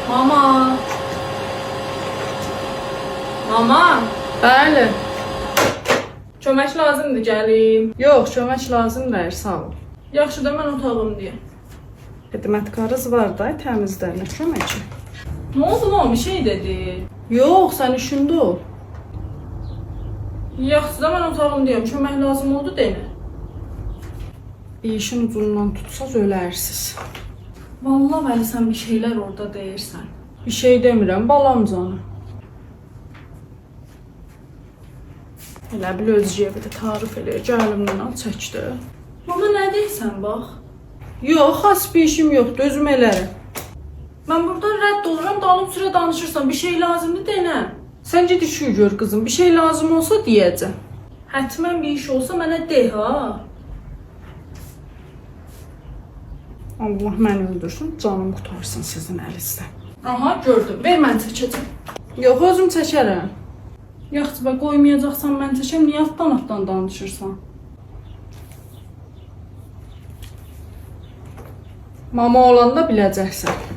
Mama. Mama. Bəli. Kömək lazımdır, gəlim. Yox, kömək lazım deyil, sağ ol. Yaxşı da mən otağım deyə. Xidmətkarız var da, təmizlər, nə köməki? Nə oldu mama, bir şey dedi. Yox, sən işində ol. Yaxşı da mən otağım deyəm. Kömək lazım oldu denə. Bir işin ucundan tutsaz ölərsiz. Vallahi Vəli sən bir şeylər orada deyirsən. Bir şey demirəm, balam canı. Elə bil özgəyə bir də tarif eləyir, gəlimdən al çəkdi. Mama nə deyirsən bax? Yox, xas bir işim yoxdur, özüm elərəm. Mən buradan rədd oluram, dalım sürə danışırsan. Bir şey lazımdır denə. Sən get işi gör qızım, bir şey lazım olsa deyəcəm. Hətmən bir iş olsa mənə de ha. Allah məni öldürsün, canım qurtarsın sizin əlinizdən. Aha gördüm. Ver mən çəkəcəm. Yox, özüm çəkərəm. Yaxşı bax qoymayacaqsan mən çəkəm. Niyə altdan-altdan danışırsan? Mama olanda biləcəksən.